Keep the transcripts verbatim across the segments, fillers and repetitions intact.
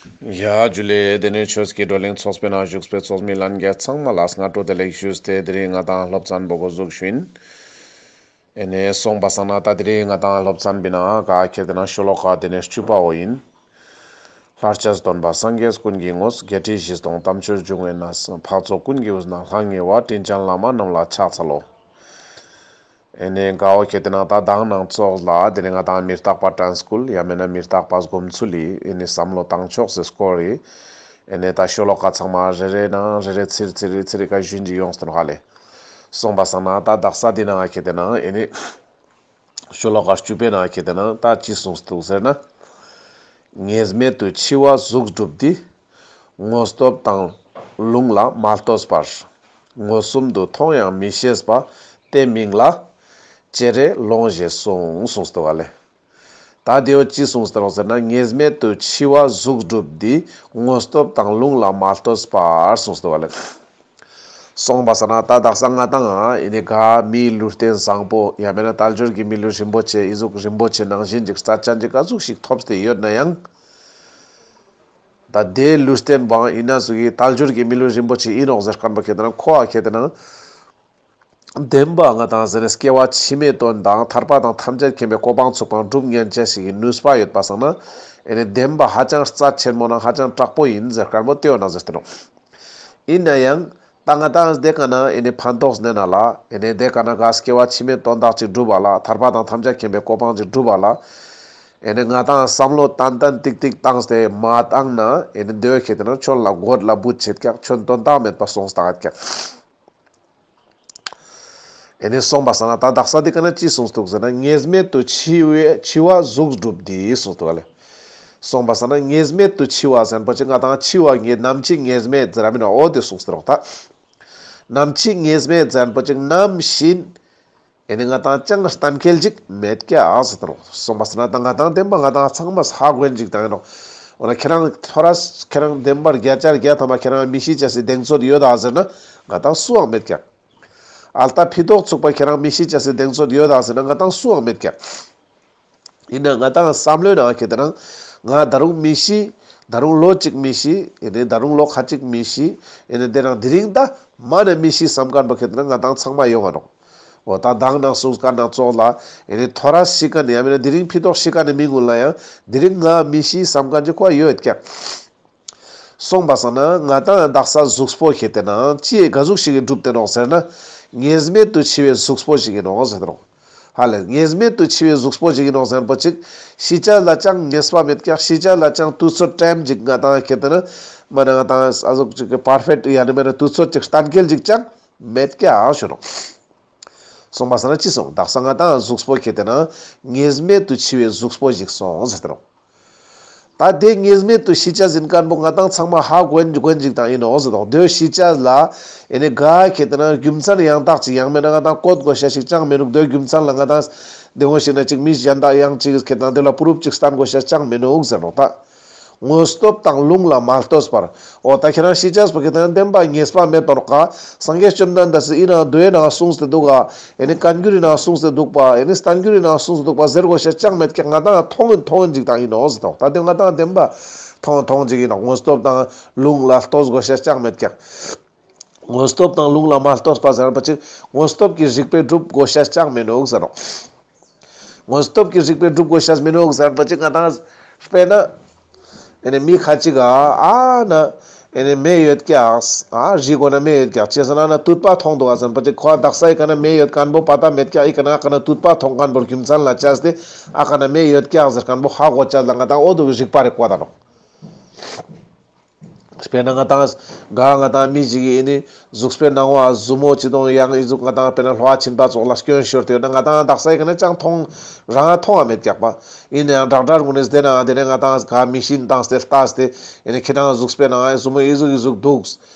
ཡ་ཇུ་ལེ། དེ་ནས་ཆོས་ཀྱི་བགྲོ་གླེང་ཚོགས་པའི་ནང་བཞུགས་པའི་ཚོགས་མི་ལྷན་རྒྱས་ཚང་མ་ལ་སྔ་དྲོ་བདེ་ལེགས་ཞུས་ཏེ། དེ་རིང་ང་དང་སློབ་ཚན་པོ་འགོ་འཛུགས་ཞུ་ཡིན། ཨེ་ནས་སོང་པ་སང་ན་ད་དེ་རིང་ང་དང་སློབ་ཚན་པོའི་ནང་ག་ཁྱེར་ཏེ་ན་ཤོ་ལོ་ཀ་དེ་ནས་བཅུ་པའོ་ཡིན། ལྷར་བཅས་སྟོན་པ་སངས་རྒྱས་ཀུན་གྱི་དངོས། བརྒྱད་ཁྲི་བཞི་སྟོང་དམ་ཆོས་འབྱུང་བའི་གནས། འཕགས་ཚོགས་ཀུན་གྱི་དབུས་ན་ལྷང་ངེ་བ། དྲིན་ཅན་བླ་མ་རྣམས་ལ་ཕྱག་འཚལ་ལོ། ཨེ་ནས་གའོ་ཁྱེར་ཏེ་ན་ད་མདང་ནང་ཚོགས་ལ་དེ་ནས་ང་དང་མི་རྟག་པ་དྲན་སྐུལ་ཡང་མེད་ན་མི་རྟག་པ་སྒོམ་ཚུལ་ལི་ཨེ་ནས་བསམ་བློ་བཏང་ཕྱོགས་སི་སྐོར་རི་ཨེ་ནས་ད་ཤོ་ལོ་ཀ་ཚང་མ་རེ་རེ་ནང་རེ་རེ་ཚིར་ཚིར་རི་ཚིར་རི་ཀ་ཞུན་གྱི་ཡོངས་ཏེ་ནོག་ཧ་ལེ། སོང་པ་སང་ན་ད་དག་ས་འདི་ནང་ཁྱེར་ཏེ་ན་ཨེ་ནས་ཤོ་ལོ་ཀ་བཅུ་པའི་ནང་ཁྱེར་ཏེ་ན་ད་ཅི་གསུངས་འདུག་ཟེར་ན། ངེས་མེད་དུ་འཆི་བ་གཟུགས་བསྒྲུབས་འདི། དངོས་སྟོབས་དང་ལུང་ལ་མ་ལྟོས་པར། མངོན་སུམ་དུ་མཐོང་ཡང་མི་ཤེས་པ། དེ་མིང་ལ་ཅེ་རེ་ལོང་ཞེས་གསུངས་གསུངས་འདུག་ཧ་ལེ། ད་དེའོ་ཅི་གསུངས་ཏེ་ནོག་ཟེར་ན། ངེས་མེད་དུ་འཆི་བ་གཟུགས་བསྒྲུབས་འདི། དངོས་སྟོབས་དང་ལུང་ལ་མ་ལྟོས་པར་གསུངས་འདུག་ཧ་ལེ། སོང་པ་སང་ན་ད་དག་ས་ང་དང་ཨེ་ནི་ག་མིའི་ལུས་རྟེན་བཟང་པོ་ཡང་མེད་ན་དལ་འབྱོར་གྱི་མི་ལུས་རིན་པོ་ཆེ་ཨི་ཟུག་རིན་པོ་ཆེ་ནང་བཞིན་ཅིག་རྩ་ཅན་ཅིག་ག་ཟུག་ཞིག་ཐོབ་སྟེ་ཡོད་ན་ཡང་། ད་དེ་ལུས་རྟེན་པོའང་ཨིན་ན་ཟུག་གི་དལ་འབྱོར་གྱི་མི་ལུས་རིན་པོ་ཆེ་ཨིན་ནོག་ཟེར་མཁན་པོ་ཁྱེར་ཏེ་ན་ཁོ་ཨ་ཁྱེར་ཏེ་ན། བདེན་པ་ང་དང་ཟེར་ནས་སྐྱེ་བ་ཕྱི་མའི་དོན་དང་ཐར་པ་དང་ཐམས་ཅད་མཁྱེན་པའི་གོ་འཕང་ཚུགས་པའང་སྒྲུབ་ཉན་ཅེས་ཤིག་གི་ནུས་པ་ཡོད་པ་སང་ན། ཨེ་ནི་བདེན་པ་ཧ་ཅང་རྩ་ཆེན་མོ་ན་ཧ་ཅང་དྲག་པོ་ཨིན་ཟེར་མཁན་པོ་དེའོ་ན་ཟེར་ཏེ་ནོག། ཨིན་ན་ཡང་ད་ང་དང་དེ་ཀ་ན་ཨེ་ནི་ཕན་ཐོགས་ནེ་ན་ལ་ཨེ་ནི་དེ་ཀ་ན་ག་སྐྱེ་བ་ཕྱི་མའི་དོན་དག་ཅིག་སྒྲུབ་པ་ལ་ཐར་པ་དང་ཐམས་ཅད་མཁྱེན་པའི་གོ་འཕང་ཅིག་སྒྲུབ་པ་ལ། ཨེ་ནི་ང་དང་བསམ་བློ་ཏན་ཏན་ཏིག་ཏིག་བཏང་སྟེ་མ་བཏང་ན་ཨེ་ནི་དེའོ་ཁྱེར་ཏེ་ན་ཁྱོད་ལ་གོད་ལ་བུད་ཆེད་ཀྱག། ཁྱོད་དོན་དག་མེད་པ་སོང་སྟེ་ཀྱག། ཨེ་ནི་སོང་པ་སང་ན་ད་དག་ས་འདི་ཀ་ན་ཅི་གསུངས་འདུག་ཟེར་ན། ངེས་མེད་དུ་འཆི་བའི་འཆི་བ་གཟུགས་བསྒྲུབས་འདི་གསུངས་འདུག་ལེ། སོང་པ་སང་ན་ངེས་མེད་དུ་འཆི་བ་ཟེར་མཁན་པོ་ཅིག་ང་དང་འཆི་བ་ངེས་ནམ་འཆི་ངེས་མེད་ཟེར་མིན་ན་འོ་དེ་གསུངས་ཏེ་ནོག་ད། ནམ་འཆི་ངེས་མེད་ཟེར་མཁན་པོ་ཅིག་ནམ་ཤི་ན་ཨེ་ནི་ང་དང་ཅང་གཏན་འཁེལ་ཅིག་མེད་ཀྱག་ཟེར་ཏེ་ནོག། སོང་པ་སང་ན་ད་ང་དང་བདེན་པ་ང་དང་ཚང་མ་ཧ་གོ་ཡིན་ཅིག་ད་ཨིན་ནོག། འོ་ན་ཁྱེ་རང་ཐོ་རས་ཁྱེ་རང་བདེན་པར་བརྒྱ་ཆ་བརྒྱ་ཐམ་པ་ཁྱེ་རང་མི་ཤི་ཅེས་སི་གདེང་ཚོད་ཡོད་ད་ཟེར་ན་ང་དང་སུའང་མེད་ཀྱག། ཨལ་ཏ་ཕི་ཏོག་ཚུགས་པ་ཁྱེ་རང་མི་ཤི་ཅེས་སི་གདེང་ཚོད་ཡོད་ད་ཟེར་ན་ང་དང་སུའང་མེད་ཀྱག། ཨིན་ན་ང་དང་བསམ་བློའི་ནང་ཁྱེར་ཏེ་ན་ང་ད་རུང་མི་ཤི། ད་རུང་ལོ་གཅིག་མི་ཤི། ཨེ་ནི་ད་རུང་ལོ་ཁ་ཅིག་མི་ཤི། ཨེ་ནི་དེ་རང་དེ་རིང་ད་མ་ནེ་མི་ཤི་བསམ་མཁན་པོ་ཁྱེར་ཏེ་ན་ང་དང་ཚང་མ་ཡོང་ང་ནོག། འོ་ད་མདང་ནང་གསུངས་མཁན་ནང་ཙོགས་ལ་ཨེ་ནི་ཐོ་རས་ཤི་མཁན་ཡང་མེན་ན་དེ་རིང་ཕི་ཏོག་ཤི་མཁན་ནི་མི་གུན་ལ་ཡང་དེ་རིང་ང་མི་ཤི་བསམ་མཁན་ཅིག་ཁོ་ཡོད་ཀྱག། སོང་པ་སང་ན་ང་དང་དག་ས་གཟུགས་པོ་ཁྱེར་ཏེ་ན་ཅི་ག་ཟུག་ཞིག་གི་གྲུབ་སྟེ་ནོག་ཟེར་ན། ངེས་མེད་དུ་འཆི་བའི་གཟུགས་པོ་ཞིག་ཨིན་ནོག་ཟེར་ཏེ་ནོག། ཧ་ལེ་ངེས་མེད་དུ་འཆི་བའི་གཟུགས་པོ་ཞིག་ཨིན་ནོག་ཟེར་མཁན་པོ་ཅིག་ཤི་ཅེས་ལ་ཅང་ངེས་པ་མེད་ཀྱག། ཤི་ཅེས་ལ་ཅང་དུས་ཚོད་ཊའིམ་ཅིག་ང་དང་ཁྱེར་ཏེ་ན་མ་ནེ་ང་དང་ཨ་ཟུག་ཅིག་གི་པར་ཕེཀྚ་ཡང་ན་མེན་ན་དུས་ཚོད་ཅིག་གཏན་འཁེལ་ཅིག་ཅང་མེད་ཀྱག་ཞུ་ནོག། སོང་པ་སང་ན་ཅི་སོང་། དག་ས་ང་དང་གཟུགས་པོ་ཁྱེར་ཏེ་ན་ངེས་མེད་དུ་འཆི་བའི་གཟུགས་པོ་ཞིག་སོང་ཟེར་ཏེ་ནོག། ད་དེ་ངེས་མེད་དུ་ཤི་ཅེས་ཨིན་མཁན་པོ་ང་དང་ཚང་མ་ཧ་གོ་ཡིན་གོ་ཡིན་ཅིག་ད་ཨིན་ནོག་ཟེར་ཏེ་ནོག། དེ་ཤི་ཅེས་ལ་ཨེ་ནི་ག་ཁྱེར་ཏེ་ན་རྒྱུ་མཚན་ཡང་དག་ཅིག་ཡང་མེན་ན་ང་དང་བཀོད་དགོས་ཤེས་ཤིག་ཅང་མི་ནུག། དེ་རྒྱུ་མཚན་ལ་ང་དང་དེ་ངོ་ཤེས་ན་ཅིག་མི་གཞན་དག་ཡང་ཅིག་ཁྱེར་ཏེ་ན་དེ་ལ་པུ་རུབ་ཅིག་སྟན་དགོས་ཤེས་ཅང་མི་ནུག་ཟེར་ནོག་ད། དངོས་སྟོབས་དང་ལུང་ལ་མ་ལྟོས་པར། འོ་ད་ཁྱེ་རང་ཤི་ཅེས་པོ་ཁྱེར་ཏེ་ན་བདེན་པ་ངེས་པ་མེད་པ་ནོག་ག། སངས་རྒྱས་བཅོམ་ལྡན་འདས་སི་ཨིན་ན་མདོའི་ནང་གསུངས་ཏེ་འདུག་ག། ཨེ་ནི་བཀའ་འགྱུར་རི་ནང་གསུངས་ཏེ་འདུག་པ། ཨེ་ནི་བསྟན་འགྱུར་རི་ནང་གསུངས་ཏེ་འདུག་པ་ཟེར་དགོས་ཤེས་ཅང་མེད་ཀྱག། ང་དང་མཐོང་ཡིན་མཐོང་ཡིན་ཅིག་ད་ཨིན་ནོག་ཟེར་ཏེ་ནོག། ད་དེ་ང་དང་བདེན་པ་མཐོང་མཐོང་ཅིག་ཨིན་ནོག། དངོས་སྟོབས་དང་ལུང་ལ་ལྟོས་དགོས་ཤེས་ཅང་མེད་ཀྱག། དངོས་སྟོབས་དང་ལུང་ལ་མ་ལྟོས་པ་ཟེར་བ་ཅིག་དངོས་སྟོབས་ཀྱི་རིགས་པས་སྒྲུབ་དགོས་ཤེས་ཅང་མི་ནུག་ཟེར་ནོག། དངོས་སྟོབས་ཀྱི་རིགས་པས་སྒྲུབ་དགོས་ཤེས་མི་ནུག་ཟེར་བ་ཅིག་ང་དང་དཔེར་ན། ཨེ་ནི་མི་ཁ་ཅིག་ག་ཨ་ན་ཨེ་ནི་མེ་ཡོད་ཀྱག། ཨ་རི་གོ་ན་མེ་ཡོད་ཀྱག། ཅི་ཟེར་ན་ན་དུད་པ་མཐོང་འདུག་ག་ཟེར་བ་ཅིག་ཁོ་དག་ས་ཨི་ཀ་ན་མེ་ཡོད་མཁན་པོ་པ་ཏ་མེད་ཀྱག། ཨི་ཀ་ན་ཨ་ཀ་ན་དུད་པ་མཐོང་མཁན་པོ་རྒྱུ་མཚན་ལ་བཅས་ཏེ་ཨ་ཀ་ན་མེ་ཡོད་ཀྱག་ཟེར་མཁན་པོ་ཧ་གོ་ཅེས་ལ་ང་དང་འོ་དོ་གི་རིགས་པ་རེ་བཀོད་ད་ནོག། དཔེར་ན་ང་དང་ག་ང་དང་མི་ཞིག་གི་ཨེ་ནི་གཟུགས་པོའི་ནང་བ་ཟུར་མོ་ཅི་དང་ཡང་ཨི་ཟུག་ང་དང་དཔེར་ན་ལྷོ་བ་ཕྱིན་པ་ཙོགས་ལ་སྐྱོན་ཤོར་ཏེ་ཡོད་ན་ང་དང་དག་ས་ཨི་ཀ་ན་ཅང་མཐོང་རང་མཐོང་བ་མེད་ཀྱག་པ། ཨིན་ན་ཡང་ཌོག་ཊར་གུན་ནི་དེ་ན་དེ་ནས་ང་དང་ག་མི་ཤིན་བཏང་སྟེ་ལྟ་སྟེ་ཨེ་ནི་ཁྱེད་རང་གཟུགས་པོའི་ནང་ཟུར་མོ་ཨི་ཟུག་ཨི་ཟུག་འདུག།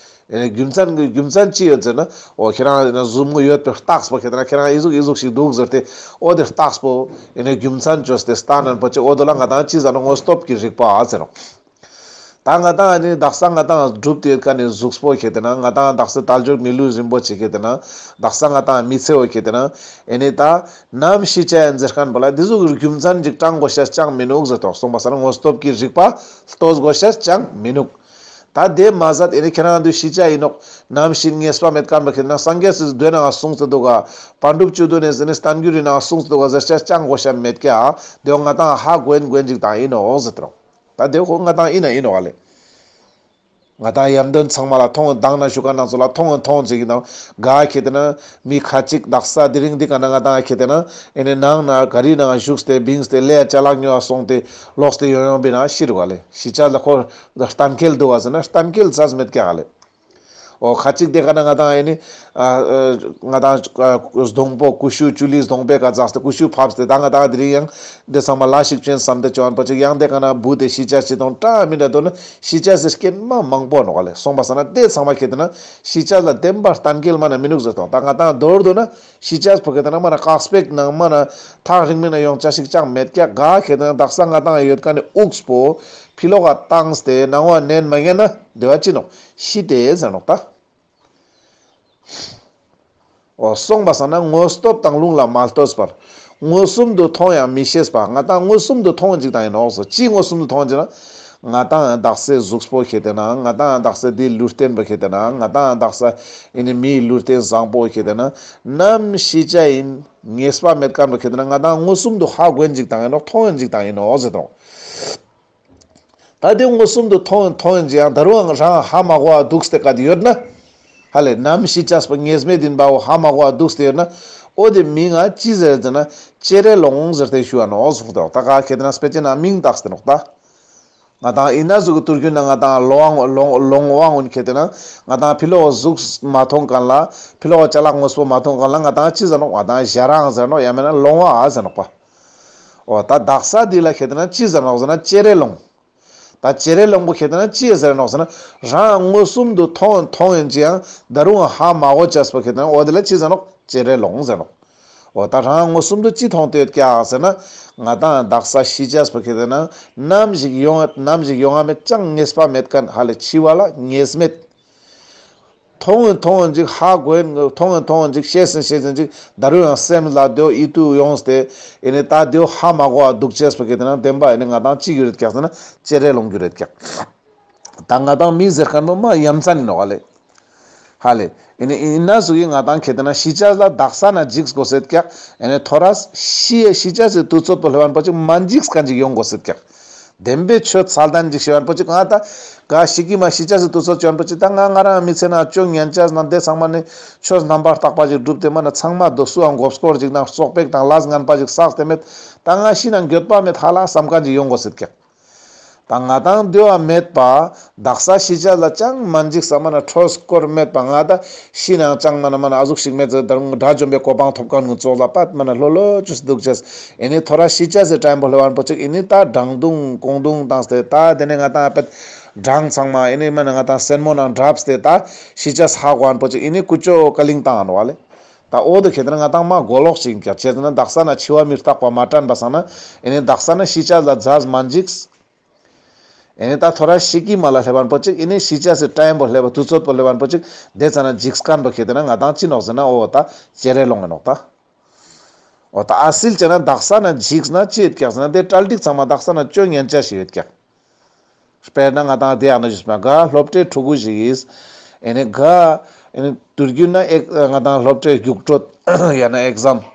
ཨེ་ནི་རྒྱུ་མཚན་གྱི་རྒྱུ་མཚན་ཅི་ཡོད་ཟེར་ན་འོ་ཁྱེད་རང་ཟུར་མོ་ཡོད་པའི་རྟགས་པོ་ཁྱེད་རང་ཁྱེད་རང་ཨི་ཟུག་ཨི་ཟུག་ཞིག་འདུག་ཟེར་ཏེ་འོ་དེ་རྟགས་པོ་ཨེ་ནི་རྒྱུ་མཚན་བཅོས་ཏེ་ལྟ་ན་པོ་ཅི་འོ་དོ་ལ་ང་དང་ཅི་ཟེར་ན་དངོས་སྟོབས་ཀྱི་རིགས་པ་ཟེར་རོ། ད་ང་ཏང་ཨ་ནི་དག་ས་ང་ཏང་གྲུབ་སྟེ་ཡོད་མཁན་ནི་གཟུགས་པོ་ཁེ་ཏེ་ན་ང་ཏང་དག་ས་དལ་འབྱོར་མི་ལུས་རིན་པོ་ཆེ་ཁེ་ཏེ་ན་དག་ས་ང་ཏང་མི་ཚེ་བོ་ཁེ་ཏེ་ན་ཨེ་ནི་ད་ནམ་ཤི་ཆ་ཡིན་ཟེར་མཁན་པོ་ལ་འདི་ཟུག་རྒྱུ་མཚན་ཅིག་དྲང་དགོས་ཤེས་ཅང་མི་ནུག་ཟེར་ཏོ། གསུངས་པ་སང་ན་དངོས་སྟོབས་ཀྱི་རིག་པ་ལྟོས་དགོས་ཤེས་ཅང་མི་ནུག། ད་དེ་མ་ཟད་ཨེ་ནི་ཁྱེད་རང་འདུ་ཤི་ཆ་ཡིན་ནོག། ནམ་ཤི་ངེས་པ་མེད་མཁན་པོ་ཁེ་ཏེ་ན་སངས་རྒྱས་སི་མདོའི་ནང་གསུངས་ཏེ་འདུག་ག། པཎ་གྲུབ་བཅུ་བདུན་ནི་ཟེར་ནི་བསྟན་འགྱུར་རི་ནང་གསུངས་ཏེ་འདུག་ག་ཟེར་ཆ་ཅང་དགོས་ཤེས་མེད་ཀྱག། དེ་བོ་ང་ཏང་ཧ་གོ་ཡིན་གོ་ཡིན་ཅིག་ཏང་ཡིན་ནོག་ཟེར་ཏོ། ད་དེ་ཁོ་ང་ཏང་ཨིན་ན་ཨིན་ནོག་ཨ་ལེ། ང་ཏང་ཡམ་དོན་ཚང་མ་ལ་མཐོང་ཡོང་། མདང་ན་ཞུ་ཁན་ནང་ཚོ་ལ་མཐོང་ཡོང་མཐོང་ཅིག་ཡིན་ནོག། ག་ཁེ་ཏེ་ན་མི་ཁ་ཅིག་དག་ས་དེ་རིང་འདི་ག་ན་ང་ཏང་ཁེ་ཏེ་ན་ཨེ་ནི་ནང་ན་ག་རི་ནང་བཞུགས་ཏེ་བིངས་ཏེ་ལས་ཅ་ལག་ཉོ་བ་སོང་སྟེ་ལོག་སྟེ་ཡོང་ཡོང་བི་ན་ཤི་རུག་ཨ་ལེ། ཤི་ཆ་ལ་ཁོ་གཏན་འཁེལ་འདུག་ག་ཟེར་ན་གཏན་འཁེལ་ཟ་མེད་ཀྱག་ཨ་ལེ། འོ་ཁ་ཅིག་དེ་ག་ན་ང་ཏང་ཨེ་ནི་ཨ་ཨ་ང་ཏང་ཨ་སྡོང་པོ་ཀུ་ཤུ་ཅུ་ལི་སྡོང་པོའི་ཀ་འཛེགས་ཏེ་ཀུ་ཤུ་ཕབས་ཏེ་ད་ང་ཏང་དེ་རིང་ཡང་འདི་ཚང་མ་ལ་ཞིག་ཅན་བསམ་སྟེ་བཅོ་ཨན་པོ་ཅིག་ཡང་དེ་ག་ན་བུ་དེ་ཤི་ཆ་ཅི་དང་འདྲ་མི་འདྲ་དོ་ན་ཤི་ཆ་ཟེར་སྐྱེན་མ་མང་པོ་ནོག་ཨ་ལེ། སོང་པ་སང་ན་དེ་ཚང་མ་ཁེ་ཏེ་ན་ཤི་ཆ་ལ་བདེན་པ་གཏན་འཁེལ་མ་ན་མི་ནུག་ཟེར་དང་ད་ང་ཏང་མདོར་དུ་ན་ཤི་ཆ་པོ་ཁེ་ཏེ་ན་མ་ན་དཀགས་པེག་ནང་མ་ན་ཐག་རིང་མིན་ན་ཡོང་ཆ་ཞིག་ཅང་མེད་ཀྱག། ག་ཁེ་ཏེ་ན་དག་ས་ང་ཏང་ཡོད་ཀ་ནི་དབུགས་པོ་ཕི་ལོག་ག་བཏང་སྟེ་ནང་བ་ནན་མ་ཉན་ན་དེ་བ་ཅི་ནོག། ཤི་སྟེ་ཟེར་ནོག་ད། འོ་སོང་པ་སང་ན་དངོས་སྟོབས་དང་ལུང་ལ་མ་ལྟོས་པར་མངོན་སུམ་དུ་མཐོང་ཡང་མི་ཤེས་པ། ང་ཏང་མངོན་སུམ་དུ་མཐོང་ཅིག་ཏང་ཡིན་ནོག་སོ། ཅི་མངོན་སུམ་དུ་མཐོང་ཅིག་ན་ང་ཏང་དག་སའི་གཟུགས་པོ་ཁེ་ཏེ་ན་ང་ཏང་དག་ས་དེ་ལུས་རྟེན་པོ་ཁེ་ཏེ་ན་ང་ཏང་དག་ས་ཨེ་ནི་མིའི་ལུས་རྟེན་བཟང་པོ་ཁེ་ཏེ་ན་ནམ་ཤི་ཆ་ཡིན་ངེས་པ་མེད་མཁན་པོ་ཁེ་ཏེ་ན་ང་ཏང་མངོན་སུམ་དུ་ཧ་གོ་ཡིན་ཅིག་ཏང་ཡིན་ནོག། མཐོང་ཡིན་ཅིག་ཏང་ཡིན་ནོག་ཟེར་དང་། ད་དེ་མངོན་སུམ་དུ་མཐོང་མཐོང་ཡིན་ཅིག་ཡང་ད་རུང་རང་ཧ་མ་གོ་བ་འདུག་སྟེ་ག་དེ་ཡོད་ན། ཧ་ལེ་ནམ་ཤི་ཆ་པོ་ངེས་མེད་ཡིན་པའོ་ཧ་མ་གོ་བ་འདུག་སྟེ་ཡོད་ན། འོ་དེ་མིང་ང་ཅི་ཟེར་ཟེར་ན་ཅེ་རེ་ལོང་ཟེར་ཏེ་ཞུ་བ་ནོག་གསུངས་ཏེ་ད་ག་ཁེ་ཏེ་ན་དཔེ་ཅན་ན་མིང་བཏགས་ཏེ་ནོག་ད། ང་ཏང་ཨིན་ན་ཟུག་གི་དུས་རྒྱུན་ན་ང་ཏང་ལོང་ལོང་ལོང་བ་འོན་ཁེ་ཏེ་ན་ང་ཏང་ཕི་ལོག་གཟུགས་མ་མཐོང་མཁན་ལ་ཕི་ལོག་ཅ་ལག་དངོས་པོ་མ་མཐོང་མཁན་ལ་ང་ཏང་ཅི་ཟེར་ནོག། ང་ཏང་ཞ་རང་ཟེར་ནོག་ཡང་མེད་ན་ལོང་བ་ཨ་ཟེར་ནོག་པ། འོ་ད་དག་ས་འདི་ལ་ཁེ་ཏེ་ན་ཅི་ཟེར་ནོག་ཟེར་ན་ཅེ་རེ་ལོང་། ད་ཅེ་རེ་ལོང་པོ་ཁེ་ཏེ་ན་ཅི་ཟེར་ནོག་ཟེར་ན་རང་མངོན་སུམ་དུ་མཐོང་མཐོང་ཡིན་ཅིག་ཡང་ད་རུང་ཧ་མ་གོ་ཆ་པོ་ཁེ་ཏེ་ན་འོ་དེ་ལ་ཅི་ཟེར་ནོག། ཅེ་རེ་ལོང་ཟེར་ནོག། འོ་ད་རང་མངོན་སུམ་དུ་ཅི་མཐོང་སྟེ་ཡོད་ཀྱག་ཟེར་ན་ང་ཏང་དག་ས་ཤི་ཆ་པོ་ཁེ་ཏེ་ན་ནམ་ཞིག་ཡོང་ནམ་ཞིག་ཡོང་ང་མེད་ཅང་ངེས་པ་མེད་མཁན་ཧ་ལེ་འཆི་བ་ལ་ངེས་མེད། མཐོང་ཡིན་མཐོང་ཡིན་ཅིག་ཧ་གོ་ཡིན་མཐོང་ཡིན་མཐོང་ཡིན་ཅིག་ཤེས་ཡིན་ཤེས་ཡིན་ཅིག་ད་རུང་ཡང་སེམས་ལ་དེའོ་ཡིད་དུ་ཡོངས་ཏེ་ཨེ་ནི་ད་དེའོ་ཧ་མ་གོ་བ་འདུག་ཅེས་པོ་ཁེ་ཏེ་ན་བདེན་པ་ཨེ་ནི་ང་ཏང་ཅི་གྱུར་ཡོད་ཀྱག་ཟེར་ན་ཅེ་རེ་ལོང་གྱུར་ཡོད་ཀྱག། ད་ང་ཏང་མི་ཟེར་མཁན་པོ་མ་ཡ་མཚན་ཡིན་ནོག་ཨ་ལེ། ཧ་ལེ། ཨེ་ནི་ཨིན་ན་ཟུག་གི་ང་ཏང་ཁེ་ཏེ་ན་ཤི་ཆ་ལ་དག་ས་ན་འཇིགས་དགོས་ཡོད་ཀྱག། ཨེ་ནི་ཐོ་རས་ཤི་ཤི་ཆ་སི་དུས་ཚོད་པོ་སླེབས་པ་ཅིག་མ་འཇིགས་མཁན་ཅིག་ཡོང་དགོས་ཡོད་ཀྱག། བདེན་པའི་ཆོས་ཚད་ལྡན་ཅིག་ཤེས་པ་པོ་ཅིག་ང་ད་ག་ཤི་གི་མ་ཤི་ཆ་སི་དུས་ཚོད་ཅོན་པོ་ཅིག་ད་ང་ང་རང་མི་ཚེ་ན་ཅོ་ཉན་ཆ་ན་དེ་ཚང་མ་ནི་ཆོས་རྣམ་པར་དག་པ་ཅིག་བསྒྲུབས་ཏེ་མ་ན་ཚང་མ་དོ་སུའང་མགོ་སྐོར་ཅིག་ན་བཙོག་པེག་དང་ལས་ངན་པ་ཅིག་བསགས་ཏེ་མེད། ད་ང་ཤི་ན་འགྱོད་པ་མེད་ཧ་ལ་བསམ་མཁན་ཅིག་ཡོང་དགོས་ཡོད་ཀྱག། ད་ང་ཏང་འདོད་པ་མེད་པ་དག་ས་ཤི་ཆ་ལ་ཅང་མ་འཇིགས་ས་མ་ན་འཕྲོ་སྐོར་མེད་པ་ང་ད་ཤི་ནའང་ཅང་མ་ན་མ་ན་ཨ་ཟུག་ཞིག་མེད་ཟེར་ད་རུང་དགྲ་བཅོམ་པའི་གོ་འཕང་ཐོབ་མཁན་ངུ་ཙོགས་ལ་པད་མ་ན་ལྷོད་ལྷོད་ཅུས་འདུག་ཅེས། ཨེ་ནི་ཐོ་རས་ཤི་ཆ་སི་ཊེམ་པོ་སླེབས་པ་པོ་ཅིག་ཨེ་ནི་ད་དྲང་རྡུང་ཀོང་རྡུང་བཏང་སྟེ་ད་དེ་ནས་ང་ཏང་པད་འབྲང་ཚང་མ་ཨེ་ནི་མ་ན་ང་ཏང་སེན་མོ་ནང་བྲབས་ཏེ་ད་ཤི་ཆ་ཧ་གོ་བ་པོ་ཅིག་ཨེ་ནི་ཀུ་ཅོ་ཀ་ལིང་བཏང་ནོག་ལེ། ད་འོ་དེ་ཁེ་ཏེ་ན་ང་ཏང་མ་གོ་ལོག་ཅིག་ཀྱག་ཅེས་ན་དག་ས་ན་འཆི་བ་མི་རྟག་པ་མ་དྲན་པ་སང་ན་ཨེ་ནི་དག་ས་ན་ཤི་ཆ་ལ་ཛ་མ་འཇིགས། ཨེ་ནི་ད་ཐོ་རས་ཤི་གི་མ་ལ་སླེབས་པ་པོ་ཅིག་ཨེ་ནི་ཤི་ཆ་སི་ཊེམ་པོ་སླེབས་པ་དུས་ཚོད་པོ་སླེབས་པ་པོ་ཅིག་དེ་ཙ་ན་འཇིགས་མཁན་པོ་ཁེ་ཏེ་ན་ང་ཏང་ཅི་ནོག་ཟེར་ན་འོ་ད་ཅེ་རེ་ལོང་ངི་ནོག་ད། འོ་ད་ཨ་སིལ་ཅེ་ན་དག་ས་ན་འཇིགས་ན་ཅི་ཡོད་ཀྱག་ཟེར་ན་དེ་གྲ་སྒྲིག་ཚང་མ་དག་ས་ན་ཅོ་ཉན་ཆ་ཞིག་ཡོད་ཀྱག། དཔེར་ན་ང་ཏང་དེ་ཡང་ན་ཞུས་པ་ག་སློབ་གྲྭའི་ཕྲུ་གུ་ཞིག་ཡིས་ཨེ་ནི་ག་ཨེ་ནི་དུས་རྒྱུན་ན་ཨེ་ང་ཏང་སློབ་གྲྭའི་རྒྱུགས་སྤྲོད་ཡང་ན་ཨེག་ཛམ།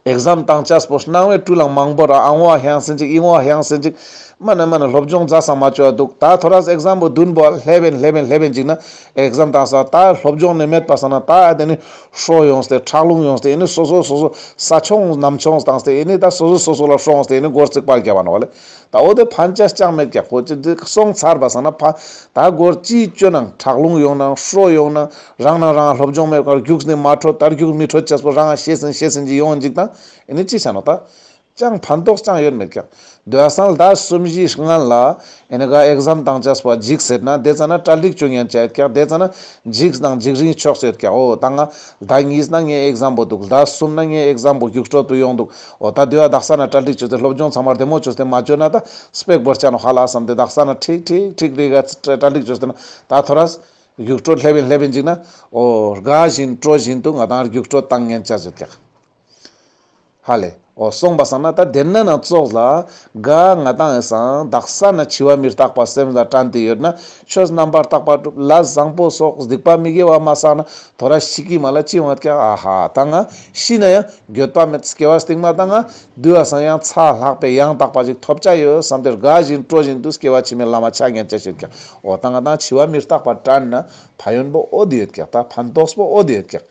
ཨེག་ཛམ་བཏང་ཆས་པོ་སྣང་བའི་སྤྲུལ་ལང་མང་པོ་ར་ཨང་བ་ཧང་སེན་ཅིག་ཨིང་བ་ཧང་སེན་ཅིག་མ་ན་མ་ན་སློབ་སྦྱོང་མཛད་སང་མ་ཅོ་འདུག། ད་ཐོ་རས་ཨེག་ཛམ་པོ་བདུན་པོ་སླེབས་ཡིན་སླེབས་ཡིན་སླེབས་ཡིན་ཅིག་ན་ཨེག་ཛམ་བཏང་ས་ད་སློབ་སྦྱོང་ནི་མེད་པ་སང་ན་ད་དེ་ནི་ཧྲོ་ཡོངས་ཏེ་ཁྲག་རླུང་ཡོངས་ཏེ་ཨེ་ནི་སོ་སོ་སོ་སོ་ས་ཆོང་ནམ་ཆོང་བཏང་སྟེ་ཨེ་ནི་ད་སོ་སོ་སོ་སོ་ལ་ཧྲོ་ཡོངས་ཏེ་ཨེ་ནི་སྒོར་རྩིག་པར་རྒྱབ་པ་ནོག་ལེ། ད་འོ་དེ་ཕན་ཆ་ཅང་མེད་ཀྱག་ཁོ་ཅི་འདི་སོང་ཚར་བ་སང་ན་ཕ་ད་སྒོར་ཅི་ཅོ་ནང་ཁྲག་རླུང་ཡོང་ནང་ཧྲོ་ཡོང་ནང་རང་ནང་རང་སློབ་སྦྱོང་མེད་ཀར་རྒྱུགས་ནི་མ་འཕྲོད་ད་རྒྱུགས་མི་འཕྲོད་ཅེས་པོ་རང་ཤེས་ཟིན་ཤེས་ཟིན་གྱི་ཡོང་འཇིག་དང་ཨེ་ནི་ཅི་ཆ་ནོག་ད། ཅང་ཕན་ཐོགས་ཅང་ཡོད་མེད་ཀྱག། དེ་བ་སང་ཟླ་གསུམ་བཞིའི་སྔན་ལ་ཨེ་ནི་ག་ཨེག་ཛམ་བཏང་ཅེས་པོ་འཇིགས་ཟེར་ན་དེ་ཙ་ན་གྲ་སྒྲིག་བཅོ་ཉན་ཅེས་ཡོད་ཀྱག། དེ་ཙ་ན་འཇིགས་དང་འཇིགས་རིང་ཕྱོགས་ཡོད་ཀྱག། འོ་ད་ང་ཟླ་གཉིས་ན་ངའི་ཨེག་ཛམ་པོ་འདུག། ཟླ་གསུམ་ན་ངའི་ཨེག་ཛམ་པོ་རྒྱུགས་སྤྲོད་དུ་ཡོང་འདུག། འོ་ད་དེ་བ་དག་ས་ན་གྲ་སྒྲིག་བཅོས་ཏེ་སློབ་སྦྱོང་ཚང་མ་བདེ་མོ་བཅོས་ཏེ་མ་བཅོ་ན་ད་སྤེ་ར་བོར་ཆ་ནོག་ཧ་ལ་བསམ་སྟེ་དག་ས་ན་ཁྲིག་ཁྲིག་ཁྲིག་རེ་ག་གྲ་སྒྲིག་བཅོས་ཏེ་ན་ད་ཐོ་རས་རྒྱུགས་སྤྲོད་སླེབ་ཡིན་སླེབ་ཡིན་ཅིག་ན་འོ་དགའ་བཞིན་སྤྲོ་བཞིན་དུ་ང་དང་རྒྱུགས་སྤྲོད་བཏང་ཉན་ཅེས་ཡོད་ཀྱག། ཧ་ལེ། འོ་སོང་པ་སང་ན་ད་དེ་ན་ན་ཙོགས་ལ་ག་ང་དང་ངི་སང་དག་ས་ན་འཆི་བ་མི་རྟག་པ་སེམས་ལ་དྲན་ཏེ་ཡོད་ན་ཆོས་རྣམ་པར་དག་པ་སྒྲུབ། ལས་བཟང་པོ་སོགས་སྡིག་པ་མི་དགེ་བ་མ་བསགས་ན་ཐོ་རས་ཤི་ཀི་མ་ལ་ཅི་ཡོང་ངད་ཀྱག། ཨ་ཧ་ད་ང་ཤི་ན་ཡང་འགྱོད་པ་མེད། སྐྱེ་བ་སྟིང་མ་ད་ང་དུ་བ་སང་ཡང་ཚ་ལྷག་པའི་ཡང་དག་པ་ཞིག་ཐོབ་ཅེས་ཡོད་བསམ་སྟེ་དགའ་བཞིན་སྤྲོ་བཞིན་དུ་སྐྱེ་བ་ཕྱི་མའི་ལམ་མ་ཆ་ཉན་ཅེས་ཡོད་ཀྱག། འོ་ད་ང་དང་འཆི་བ་མི་རྟག་པ་དྲན་ན་ཕན་ཡོན་པོ་འོ་དེ་ཡོད་ཀྱག། ད་ཕན་ཐོགས་པོ་འོ་དེ་ཡོད་ཀྱག།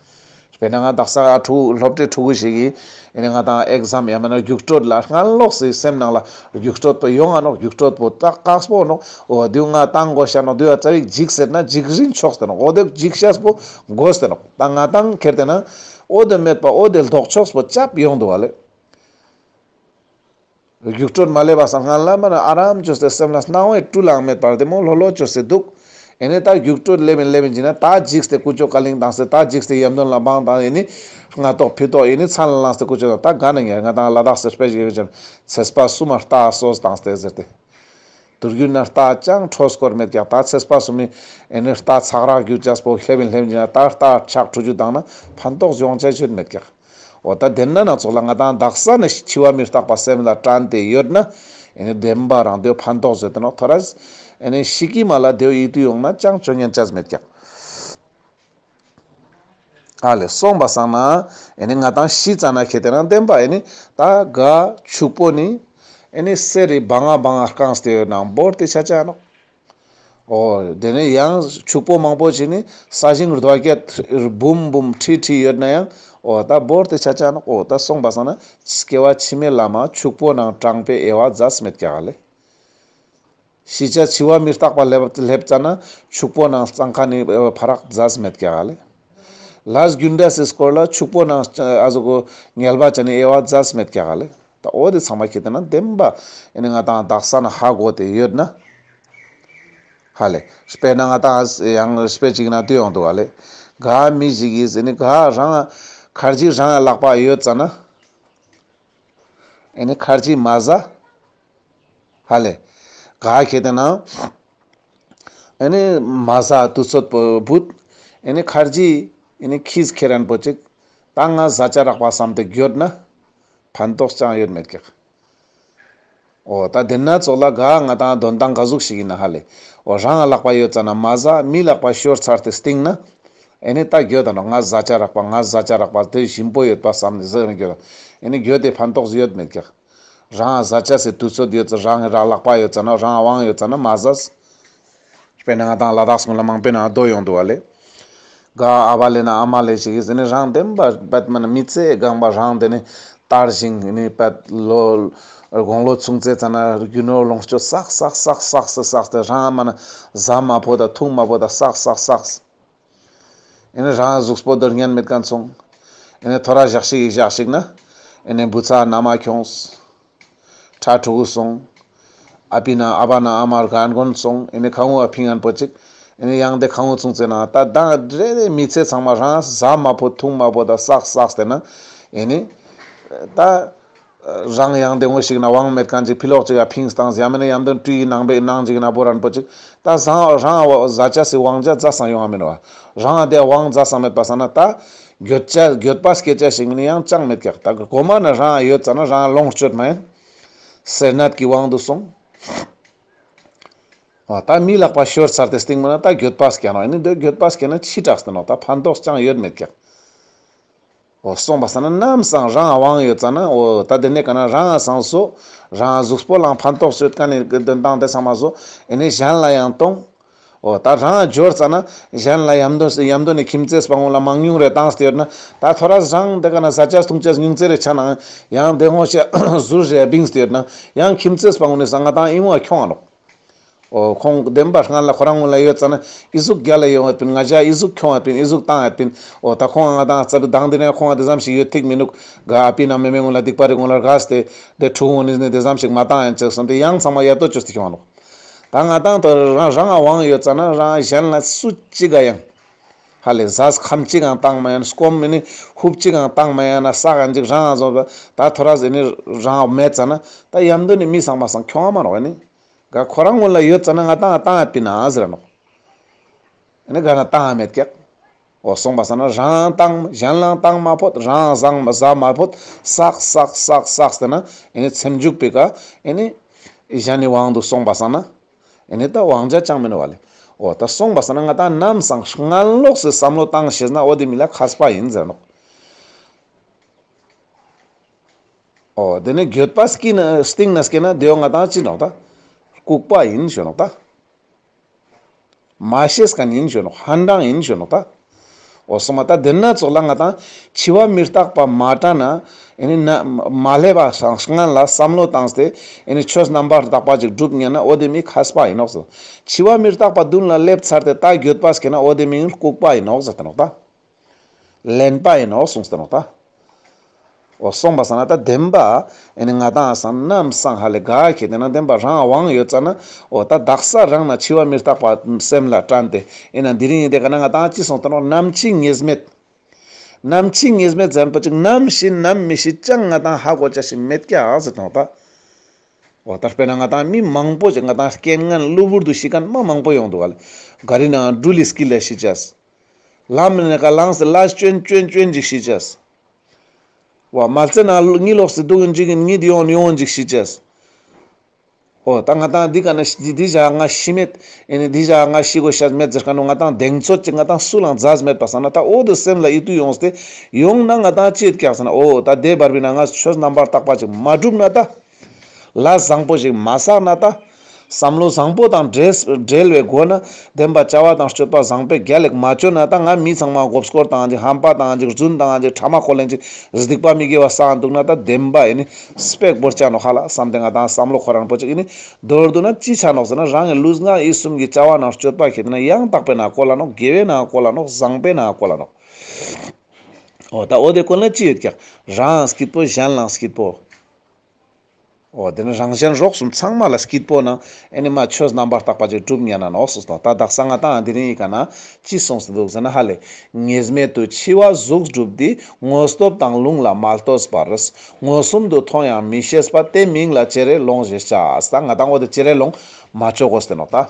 དཔེར་ན་ང་དག་ས་ཕྲུ་གུ་སློབ་གྲྭའི་ཕྲུ་གུ་ཞིག་གིས་ཨེ་ནི་ང་དང་ཨེག་ཛམ་ཡང་མིན་ན་རྒྱུགས་སྤྲོད་ལ་སྔན་ལོགས་སི་སེམས་ནང་ལ་རྒྱུགས་སྤྲོད་པོ་ཡོང་ང་ནོག། རྒྱུགས་སྤྲོད་པོ་ད་དཀགས་པོ་ནོག། འོ་དེ་ང་བཏང་དགོས་ཤ་ནོག། དེ་བ་ཙ་བིག་འཇིགས་ཟེར་ན་འཇིགས་རིང་ཕྱོགས་ཏེ་ནོག། འོ་དེ་འཇིགས་ཤེས་པོ་དགོས་ཏེ་ནོག། ད་ང་དང་ཁྱེར་ཏེ་ན་འོ་དེ་མེད་པ་འོ་དེ་ལྡོག་ཕྱོགས་པོ་ཅབ་ཡོང་འདུག་བ་ལེ། རྒྱུགས་སྤྲོད་མ་སླེབས་པ་སང་སྔན་ལ་མ་ན་ཨ་རམ་བཅོས་ཏེ་སེམས་ལ་སྣང་བའི་སྤྲུལ་ལང་མེད་པར་བདེ་མོ་ལྷོད་ལྷོད་བཅོས་ཏེ་འདུག། ཨེ་ནི་ད་རྒྱུགས་སྤྲོད་སླེབས་ཡིན་སླེབས་ཡིན་ཅིག་ན་ད་འཇིགས་ཏེ་ཀུ་ཅོ་ཀ་ལིང་བཏང་སྟེ་ད་འཇིགས་ཏེ་ཡམ་དོན་ལ་བང་བཏང་ཨེ་ནི་སྔ་ཐོག་ཕི་ཐོག་ཨེ་ནི་མཚན་ལ་ལངས་ཏེ་ཀུ་ཅོ་ད་ག་ན་ཉེ་ང་དང་ལ་དྭགས་སི་དཔེ་ཞིག་ཡོད་ཅིང་ཚེས་པ་གསུམ་མ་རྟ་སོས་བཏང་སྟེ་ཟེར་ཏེ། དུར་རྒྱུན་ན་རྟ་ཅང་འཕྲོ་སྐོར་མེད་ཀྱག། ད་ཚེས་པ་གསུམ་མི་ཨེ་ནི་རྟ་ཚག་རག་རྒྱུ་ཅེས་པོ་སླེབས་ཡིན་སླེབས་ཡིན་ཅིག་ན་ད་རྟ་ཆག་འཕྲོ་རྒྱུ་བཏང་ན་ཕན་ཐོགས་ཡོང་ཅེས་ཡོད་མེད་ཀྱག། འོ་ད་དེ་ན་ན་ཙོགས་ལ་ང་དང་དག་ས་ནི་འཆི་བ་མི་རྟག་པ་སེམས་ལ་དྲན་ཏེ་ཡོད་ན་ཨེ་ནི་བདེན་པ་རང་དེ་ཕན་ཐོགས་ཡོད་དེ་ནོག། ཐོ་རས་ཨེ་ནི་ཤི་ཀི་མ་ལ་དེ་ཡིད་དུ་ཡོང་ན་ཅང་བཅོ་ཉན་ཅེས་མེད་ཀྱག། ཨ་ལེ་སོང་པ་སང་ན་ཨེ་ནི་ང་དང་ཤི་ཙ་ན་ཁེ་ཏེ་ན་བདེན་པ་ཨེ་ནི་ད་ག་ཕྱུག་པོ་ནི་ཨེ་ནི་གསེར་རི་བང་ང་བང་ང་བཀང་སྟེ་ཡོད་ན་བོར་ཏེ་ཆ་ཆ་ནོག། འོ་དེ་ནས་ཡང་ཕྱུག་པོ་མང་པོ་ཞིག་ནི་ས་ཞིང་རྡོ་སྐྱེད་འབུམ་འབུམ་ཁྲི་ཁྲི་ཡོད་ན་ཡང་འོ་ད་བོར་ཏེ་ཆ་ཆ་ནོག། འོ་ད་སོང་པ་སང་ན་སྐྱེ་བ་ཕྱི་མའི་ལམ་མ་ཕྱུག་པོ་ནང་དྲང་པའི་དབྱེ་བ་ཛས་མེད་ཀྱག་ལེ། ཤི་ཆ་འཆི་བ་མི་རྟག་པ་སླེབས་སླེབས་ཙ་ན་ཕྱུག་པོ་ནང་གཙང་ཁ་ནི་ཕ་རག་ཛས་མེད་ཀྱག་ལེ། ལས་རྒྱུ་འབྲས་སི་སྐོར་ལ་ཕྱུག་པོ་ནང་ཨ་ཟུག་གོ་ངལ་བ་ཅན་ནི་དབྱེ་བ་ཛས་མེད་ཀྱག་ལེ། ད་འོ་དེ་ཚང་མ་ཁེ་ཏེ་ན་བདེན་པ་ཨེ་ནི་ང་དང་དག་ས་ན་ཧ་གོ་སྟེ་ཡོད་ན། ཧ་ལེ། དཔེར་ན་ང་དང་ཡང་དཔེ་ཅིག་ན་དུ་ཡོང་འདུག་ཧ་ལེ། ག་མི་ཞིག་གིས་ཨེ་ནི་ག་རང་ཁར་ཇི་རང་ལག་པ་ཡོད་ཙ་ན། ཨེ་ནི་ཁར་ཇི་མ་ཟ། ཧ་ལེ། ག་ཁེ་ཏེ་ན། ཨེ་ནི་མ་ཟ་དུས་ཚོད་པོ་བུད། ཨེ་ནི་ཁར་ཇི་ཨེ་ནི་ཁིས་ཁེ་རན་པོ་ཅིག་ད་ང་ཟ་ཆ་རག་པ་བསམ་སྟེ་འགྱོད་ན་ཕན་ཐོགས་ཅང་ཡོད་མེད་ཀྱག། འོ་ད་དེ་ན་ཙོགས་ལ་ག་ང་དང་དོན་དང་ག་ཟུག་ཞིག་ཡིན་ན་ཧ་ལེ། འོ་རང་ལག་པ་ཡོད་ཙ་ན་མ་ཟ་མི་ལག་པ་ཤོར་ཚར་ཏེ་སྟིང་ན། ཨེ་ནི་ད་འགྱོད་ད་ནོག། ང་ཟ་ཆ་རག་པ་ང་ཟ་ཆ་རག་པ་དེ་ཞིམ་པོ་ཡོད་པ་བསམ་ནས་ཟེར་ནས་འགྱོད་ད། ཨེ་ནི་འགྱོད་དེ་ཕན་ཐོགས་ཡོད་མེད་ཀྱག། རང་ཟ་ཆ་སི་དུས་ཚོད་ཡོད་ཙ་རང་རང་ལག་པ་ཡོད་ཙ་ན་རང་དབང་ཡོད་ཙ་ན་མ་ཟ། དཔེར་ན་ང་དང་ལ་དྭགས་སྔོན་ལ་མང་པོའི་ནང་དོ་ཡོང་འདུག་བ་ལེ། ག་ཨ་བ་ལེ་ན་ཨ་མ་ལེ་ཞིག་གིས་ནི་རང་བདེན་པ་པད་མ་ན་མི་ཚེ་གང་པ་རང་དེ་ནི་དར་ཞིང་ནི་པད་ལོ་དགུང་ལོ་ཆུང་ཙེ་ཙ་ན་རྒྱུ་ནོར་ལོངས་སྤྱོད་བསགས་བསགས་བསགས་བསགས་ཏེ་རང་མ་ན་ཟ་མ་ཕོད་ད་འཐུང་མ་ཕོད་ད་བསགས་བསགས་བསགས། ཨེ་ནི་རང་གཟུགས་པོ་འདོར་ཉན་མེད་མཁན་སོང་། ཨེ་ནི་ཐོ་རས་ཞག་ཞིག་ཞག་ཞིག་ན་ཨེ་ནི་བུ་ཚ་མནའ་མ་ཁྱོངས། ཕྲུ་གུ་སོང་། ཨ་ཕི་ན་ཨ་བ་ན་ཨ་མ་རྒན་རྒོན་སོང་། ཨེ་ནི་ཁ་ངོ་ཨ་ཕི་ངན་པོ་ཅིག། ཨེ་ནི་ཡང་དེ་ཁ་ངོ་ཆུང་ཙེ་ན་ད་ད་རེ་རེ་མི་ཚེ་ཚང་མ་རང་ཟ་མ་ཕོད་འཐུང་མ་ཕོད་ད་བསགས་བསགས་ཏེ་ན་ཨེ་ནི་ད། རང་ཡང་དེ་ངོ་ཞིག་ན་དབང་མེད་མཁན་ཅིག་ཕི་ལོག་ཅིག་ཡ་ཕིངས་བཏང་ཡ་མེད་ན་ཡང་དོན་སྤྲུལ་ནང་པའི་ནང་ཅིག་ན་བོ་རན་པོ་ཅིག་ད་བཟང་རང་ཟ་ཆ་སི་དབང་ཆ་ཛ་སང་ཡོང་ང་མེན་བ། རང་དེ་དབང་ཛ་སང་མེད་པ་སང་ན་ད་འགྱོད་ཆ་འགྱོད་པ་སྐྱེ་ཆ་ཞིག་ནི་ཡང་ཅང་མེད་ཀྱག། ད་གོ་མ་ན་རང་ཡོད་ཙ་ན་རང་ལོངས་སྤྱོད་མ་ཡིན། སེར་སྣ་གི་དབང་དུ་སོང་། ཨོ་ད་མི་ལག་པ་ཤོར་ཚར་ཏེ་སྟིང་མ་ན་ད་འགྱོད་པ་སྐྱེ་ནོག། ཨེ་ནི་འདི་འགྱོད་པ་སྐྱེ་ན་ཕྱི་དྲགས་ཏེ་ནོག། ད་ཕན་ཐོགས་ཅང་ཡོད་མེད་ཀྱག། འོ་སོང་པ་སང་ན་ནམ་སང་རང་དབང་ཡོད་ཙ་ན་འོ་ད་དེ་ནས་ག་ན་རང་སང་སོ་རང་གཟུགས་པོ་ལའང་ཕན་ཐོགས་ཡོད་མཁན་ནི་དོན་དང་དེ་ཚང་མ་སོ་ཨེ་ནས་གཞན་ལ་ཡང་གཏོང་། འོ་ད་རང་འབྱོར་ཙ་ན་གཞན་ལ་ཡམ་དོ་ཡམ་དོ་ནས་ཁྱིམ་མཚེས་པ་ངོ་ལ་མང་ཉུང་རེ་བཏང་སྟེ་ཡོད་ན་ད་ཐོ་རས་རང་དེ་ག་ན་ཟ་ཆས་འཐུང་ཆས་ཉུང་ཙེ་རེ་ཆ་ན་ཡང་དེ་ངོ་ཤེས་ཟུར་རེ་བིངས་ཏེ་ཡོད་ན་ཡང་ཁྱིམ་མཚེས་པ་ངོ་ནས་ས་ང་དང་ཨིན་བ་ཁྱོང་ང་ནོག། འོ་ཁོང་བདེན་པ་སྔན་ལ་ཁོ་རང་ངུན་ལ་ཡོད་ཙ་ན་ཨི་ཟུག་རྒྱལ་ལ་ཡོང་ཡོད་པིན། ང་ཞ་ཨི་ཟུག་ཁྱོང་ཡོད་པིན། ཨི་ཟུག་བཏང་ཡོད་པིན། འོ་ད་ཁོང་ང་དང་རྩ་བའི་དང་དེ་ནས་ཁོང་དེ་ཙམ་ཞིག་ཡོད་ཐིག་མི་ནུག། ག་ཨ་པི་ན་མེ་མེ་ངུན་ལ་སྡིག་པ་རེ་ངུན་ལ་རྒས་ཏེ་དེ་ཕྲུ་གུ་ངུན་ནི་དེ་ཙམ་ཞིག་མ་བཏང་ཡིན་ཅེས་སམ་སྟེ་ཡང་ཚང་མ་ཡ་ཏོ་བཅོས་ཏེ་ཁྱོང་ནོག། ད་ང་དང་དོ་རང་རང་ང་དབང་ཡོད་ཙ་ན་རང་གཞན་ལ་སུ་གཅིག་ག་ཡང་ཧ་ལས་ཟས་ཁམ་གཅིག་གང་བཏང་མ་ཡིན། སྐོམ་མི་ནི་ཧུབ་གཅིག་གང་བཏང་མ་ཡིན་ན་ས་ག་འཇིག་རང་ང་བཟོ་བ་ད་ཐོ་རས་ཨེ་ནི་རང་མེད་ཙ་ན་ད་ཡམ་དུ་ནི་མི་ཚང་མ་སང་ཁྱོང་ང་མ་ནོག་ཨེ་ནི། ག་ཁོ་རང་ངུན་ལ་ཡོད་ཙ་ན་ང་དང་བཏང་ཡོད་པིན་ན་ཟེར་ནོག། ཨེ་ནི་ག་ན་བཏང་ཡོད་མེད་ཀྱག། འོ་སོང་པ་སང་ན་རང་བཏང་གཞན་ལ་བཏང་མ་ཕོད། རང་བཟང་ཟ་མ་ཕོད། བསགས་བསགས་བསགས་བསགས་ཏེ་ན་ཨེ་ནི་ཚེ་མཇུག་པའི་ཀ་ཨེ་ནི་གཞན་ནི་དབང་དུ་སོང་པ་སང་ན་ཨེ་ནི་ད་དབང་ཆ་ཅང་མེན་ནོག་བ་ལེ། འོ་ད་སོང་པ་སང་ན་ང་དང་ནམ་སང་སྔན་ལོགས་སུ་བསམ་བློ་བཏང་ཤེས་ན་འོ་དེ་མི་ལ་མཁས་པ་ཡིན་ཟེར་ནོག། འོ་དེ་ནི་འགྱོད་པ་སྐྱིད་ན་སྟིང་ན་སྐྱེ་ན་དེའོ་ང་དང་ཅི་ནོག་ད། ལྐུགས་པ་ཡིན་ཞུ་ནོག་ད། མ་ཤེས་མཁན་ཡིན་ཞུ་ནོག། ཧན་ཏང་ཡིན་ཞུ་ནོག་ད། འོ་སོང་པ་ད་དེ་ན་ཙོགས་ལ་ང་དང་འཆི་བ་མི་རྟག་པ་མ་དྲན་ན་ཨེ་ནི་ན་མ་སླེབས་པ་སང་སྔན་ལ་བསམ་བློ་བཏང་སྟེ་ཨེ་ནི་ཆོས་རྣམ་པར་དག་པ་ཅིག་སྒྲུབ་ཉན་ན་འོ་དེ་མི་མཁས་པ་ཡིན་ནོག་ཟེར། འཆི་བ་མི་རྟག་པ་མདུན་ལ་སླེབས་ཚར་ཏེ་ད་འགྱོད་པ་སྐྱེ་ན་འོ་དེ་མི་ལྐུགས་པ་ཡིན་ནོག་ཟེར་ཏེ་ནོག་ད། གླེན་པ་ཡིན་ནོག་གསུངས་ཏེ་ནོག་ད། འོ་སོང་པ་སང་ན་ད་བདེན་པ་ཨེ་ནི་ང་དང་སང་ནམ་སང་ཧ་ལས་ག་ཁེ་དེ་ན་བདེན་པ་རང་དབང་ཡོད་ཙ་ན་འོ་ད་དག་ས་རང་ན་འཆི་བ་མི་རྟག་པ་སེམས་ལ་དྲན་ཏེ་ཨེ་ན་དེ་རིང་ཡིན་དེ་ག་ན་ང་དང་ཅི་སོང་ཏེ་ནོག། ནམ་འཆི་ངེས་མེད། ནམ་འཆི་ངེས་མེད་ཟེར་པོ་ཅིག་ནམ་ཤི་ནམ་མི་ཤི་ཅང་ང་དང་ཧ་གོ་ཆ་ཞིག་མེད་ཀྱག་ཟེར་ཏེ་ནོག་ད། འོ་ད་དཔེར་ན་ང་དང་མི་མང་པོ་ཅིག་ང་དང་རྐྱེན་ངན་གློ་བུར་དུ་ཤི་མཁན་མ་མང་པོ་ཡོང་འདུག་ག་ལེ། ག་རི་ནང་འགྲུལ་ལི་སྐྱིལ་ལ་ཤི་ཅེས། ལམ་ནས་ཀ་ལངས་ཏེ་ལ་བཅོན་བཅོན་བཅོན་ཅིག་ཤི་ཅེས། བ་མལ་ཙེ་ན་གཉིད་ལོག་སྟེ་འདུག་ཡིན་ཅིག་གཉིད་ཡོང་ཡོང་ཅིག་ཤི་ཅེས། འོ་ད་ང་དང་འདི་ག་ན་ཤི་འདི་བཞག་ང་ཤི་མེད། ཨེ་ནི་འདི་བཞག་ང་ཤི་དགོས་ཤེས་མེད་ཟེར་མཁན་ནོ་ང་དང་གདེང་ཚོད་ཅིག་ང་དང་སུ་ལའང་མཛད་མེད་པ་སང་ན་ད་འོ་དེ་སེམས་ལ་ཡིད་དུ་ཡོངས་ཏེ་ཡོང་ན་ང་དང་ཅི་ཡོད་ཀྱག་ཟེར་ན་འོ་ད་དེ་བར་བི་ན་ང་ཆོས་རྣམ་པར་དག་པ་ཅིག་མ་བསྒྲུབས་ན་ད། ལས་བཟང་པོ་ཞིག་མ་བསགས་ན་ད། བསམ་བློ་བཟང་པོ་དང་འབྲེལ་འབྲེལ་བའི་སྒོ་ནས་བདེན་པ་བྱ་བ་དང་སྤྱོད་པ་བཟང་པོ་རྒྱལ་ལེགས་མ་བཅོས་ན་ད་ང་མི་ཚང་མ་མགོ་སྐོར་བཏང་ཅིག་ཧམ་པ་བཏང་ཅིག་རྫུན་བཏང་ཅིག་ཕྲ་མ་ཁོ་ལེན་ཅིག་སྡིག་པ་མི་དགེ་བ་བསགས་འདུག་ན་ད་བདེན་པ་ཨེ་ནི་སྤེ་ར་བོར་ཆ་ནོག་ཧ་ལ་བསམ་སྟེ་ང་དང་བསམ་བློ་ཁོ་རང་པོ་ཅིག་ཨེ་ནི་མདོར་བསྡུ་ན་ཅི་ཆ་ནོག་ཟེར་ན་རང་གི་ལུས་ངག་ཡིད་གསུམ་གྱི་བྱ་བ་ནང་སྤྱོད་པ་ཁེ་དེ་ན་ཡང་དག་པའི་ནང་བཀོལ་ལ་ནོག། དགེ་བའི་ནང་བཀོལ་ལ་ནོག། བཟང་པོའི་ནང་བཀོལ་ལ་ནོག། འོ་ད་འོ་དེ་བཀོལ་ན་ཅི་ཡོད་ཀྱག། རང་སྐྱིད་པོ་གཞན་ལའང་སྐྱིད་པོ། འོ་དེ་ནི་རང་གཞན་རོགས་གསུམ་ཚང་མ་ལ་སྐྱིད་པོ་ན་ཨེ་ནི་མ་ཆོས་རྣམ་པར་དག་པ་ཅིག་སྒྲུབ་ཉན་ན་ནོག་སོ་སྟོང་། ད་དག་ས་ང་དང་དེ་རིང་ཡི་ག་ན་ཅི་གསུངས་སུ་འདུག་ཟེར་ན་ཧ་ལས་ངེས་མེད་དུ་འཆི་བ་གཟུགས་སྒྲུབ་འདི། དངོས་སྟོབས་དང་ལུང་ལ་མ་ལྟོས་པར། མངོན་སུམ་དུ་མཐོང་ཡང་མི་ཤེས་པ། དེ་མིང་ལ་བྱེ་རེ་ལོང་ཞེས་བྱ། ད་ང་དང་འོ་དེ་བྱེ་རེ་ལོང་མ་བཅོ་དགོས་ཏེ་ནོག་ད།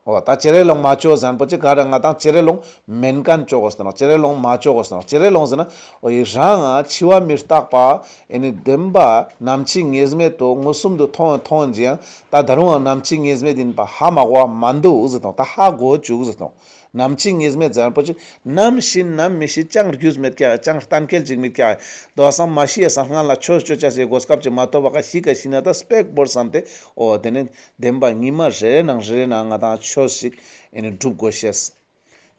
འོ་ད་བྱེ་རེ་ལོང་མ་བཅོ་ཟེར་ན་པོ་ཅིག་ག་རེ་ང་དང་བྱེ་རེ་ལོང་མེན་མཁན་བཅོ་དགོས་ཟེར་ནོག། བྱེ་རེ་ལོང་མ་བཅོ་དགོས་ཟེར་ནོག། བྱེ་རེ་ལོང་ཟེར་ན་འོ་ཡི་རང་ང་འཆི་བ་མི་རྟག་པ་ཨེ་ནི་བདེན་པ་ནམ་འཆི་ངེས་མེད་དུ་མངོན་སུམ་དུ་མཐོང་མཐོང་ཅིག་ཡང་ད་ད་རུང་ནམ་འཆི་ངེས་མེད་ཡིན་པ་ཧ་མ་གོ་བ་མ་འདུག་ཟེར་ནོག། ད་ཧ་གོ་བཅུག་ཟེར་ནོག། ནམ་འཆི་ངེས་མེད་ཟེར་ན་པོ་ཅིག་ནམ་ཤི་ནམ་མི་ཤི་ཅང་རྒྱུས་མེད་ཀྱག། ཅང་གཏན་འཁེལ་ཅིག་མེད་ཀྱག། དོ་སང་མ་ཤི་ཡ་སང་སྔན་ལ་ཆོས་ཅོ་ཅེས་སི་གོ་སྐབས་ཅིག་མ་ཐོབ་པ་ཀ་ཤི་ཀ་ཤི་ན་ད་སྤེ་ར་བོར་བསམ་སྟེ་འོ་དེ་ནི་བདེན་པ་ཉི་མ་རེ་རེ་ནང་རེ་རེ་ནང་ང་དང་ཆོས་ཤིག་ཨེ་ནི་སྒྲུབ་དགོས་ཤེས།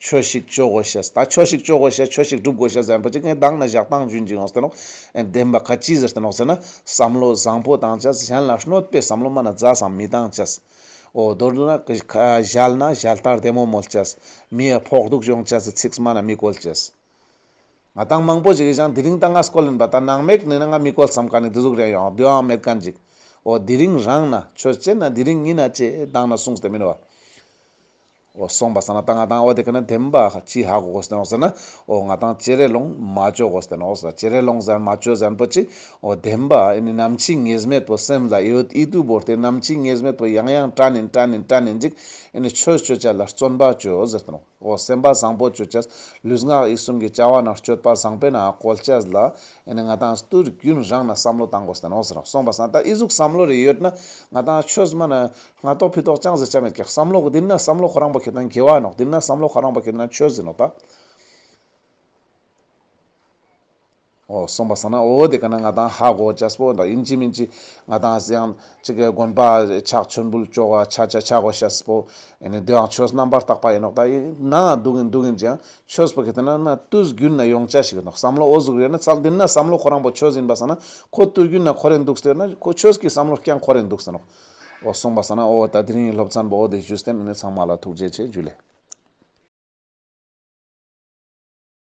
ཆོས་ཤིག་ཅོ་དགོས་ཤེས། ད་ཆོས་ཤིག་ཅོ་དགོས་ཤེས་ཆོས་ཤིག་སྒྲུབ་དགོས་ཤེས་ཟེར་ན་པོ་ཅིག་ངས་མདང་ནས་ཞག་དང་རྒྱུན་ཅིག་ཡོངས་ཏེ་ནོག། ཨེ་བདེན་པ་ག་ཅི་ཟེར་ཏེ་ནོག་ཟེར་ན་བསམ་བློ་བཟང་པོ་བཏང་ཅེས། གཞན་ལ་གནོད་པའི་བསམ་བློ་མ་ན་རྩ་སང་མི་བཏང་ཅེས། འོ་མདོར་བསྡུ་ན་ཞལ་ན་ཞལ་ལྟར་བདེ་མོ་མོལ་ཅེས། མི་ཡ་ཕོག་ཐུག་ཡོང་ཅེས་སི་ཚིག་མ་ན་མི་བཀོལ་ཅེས། ང་དང་མང་པོ་ཅིག་གིས་ཀྱང་དེ་རིང་ད་ང་སྐོལ་ཡིན་པ་ད་ནང་མེད་ནས་ན་ང་མི་བཀོལ་བསམ་མཁན་ནི་དེ་ཟུག་རེ་ཡོང་དེ་ཡང་མེད་མཁན་ཅིག། འོ་དེ་རིང་རང་ན་ཆོས་ཅེ་ན་དེ་རིང་ཉིན་ན་ཅེ་དང་ན་གསུངས་ཏེ་མིན་བ། འོ་སོང་པ་སང་ན་ད་ང་དང་འོ་དེ་ཀ་ན་བདེན་པ་ཅི་ཧ་གོ་དགོས་ཏེ་ནོག་ཟེར་ན། འོ་ང་དང་བྱེ་རེ་ལོང་མ་བཅོ་དགོས་ཏེ་ནོག་ཟེར། བྱེ་རེ་ལོང་ཟེར་མ་བཅོ་ཟེར་ན་པོ་ཅིག། འོ་བདེན་པ་ཨེ་ནི་ནམ་འཆི་ངེས་མེད་པོ་སེམས་ལ་ཡོད་ཡིད་དུ་བོར་ཏེ་ནམ་འཆི་ངེས་མེད་པོ་ཡང་ཡང་དྲན་ཡིན་དྲན་ཡིན་དྲན་ཡིན་ཅིག། ཨེ་ནི་ཆོས་ཅོ་ཅེས་ལ་བརྩོན་པ་ཅོ་ཟེར་ཏེ་ནོག། འོ་སེམས་པ་བཟང་པོ་ཅོ་ཅེས། ལུས་ངག་ཡིད་གསུམ་གྱི་བྱ་བ་ནང་སྤྱོད་པ་བཟང་པོའི་ནང་བཀོལ་ཅེས་ལ་ཨེ་ནི་ང་དང་དུས་རྒྱུན་རང་ན་བསམ་བློ་བཏང་དགོས་ཏེ་ནོག་ཟེར་ནོག། སོང་པ་སང་ད་ཨི་ཟུག་བསམ་བློ་རེ་ཡོད་ན་ང་དང་ཆོས་མ་ན་ང་ཏོག་ཕི་ཏོག་ཅང་ཟེར་ཆ་མེད་ཀྱག། བསམ་བློ་འདི་ན་བསམ་བློ་ཁོ་རང་པོ་ཁེ་དང་དགེ་བ་ནོག། འདི་ན་བསམ་བློ་ཁོ་རང་པོ་ཁེ་དང་ཆོས་ཟེར་ནོག་ད། འོ་སོང་པ་སང་ན་འོ་དེ་ཀ་ན་ང་དང་ཧ་གོ་ཅེས་པོ་ད་ཡིན་ཅི་མིན་ཅི་ང་དང་ཡང་ཅིག་གི་དགོན་པ་ཕྱག་མཆོད་འབུལ་ཅོ་ག་ཆ་ཆ་ཆ་གོ་ཤེས་པོ་ཨེ་ནི་དེ་ཡང་ཆོས་རྣམ་པར་དག་པ་ཡིན་ནོག། ད་ཡིན་ན་འདུག་ཡིན་འདུག་ཡིན་ཅི་ཡང་ཆོས་པོ་ཁེ་དེ་ན་ན་དུས་རྒྱུན་ན་ཡོང་ཅེས་ཤིག་ཡིན་ནོག། བསམ་བློ་འོ་ཟུག་རེ་ན་ཚག་འདི་ན་བསམ་བློ་ཁོ་རང་པོ་ཆོས་ཡིན་པ་སང་ན་ཁོ་དུས་རྒྱུན་ན་ཁོ་རེ་འདུག་ཟེར་ན་ཁོ་ཆོས་ཀྱི་བསམ་བློ་རྐྱང་ཁོ་རེ་འདུག་ཟེར་ནོག། འོ་སོང་པ་སང་ན་འོ་ད་དེ་རིང་སློབ་ཚན་པོ་འོ་དེ་ཞུས་ཏེ་ཨ་ནི་ཚང་མ་ལ་ཐུགས་རྗེ་ཆེ། ཇུ་ལེ།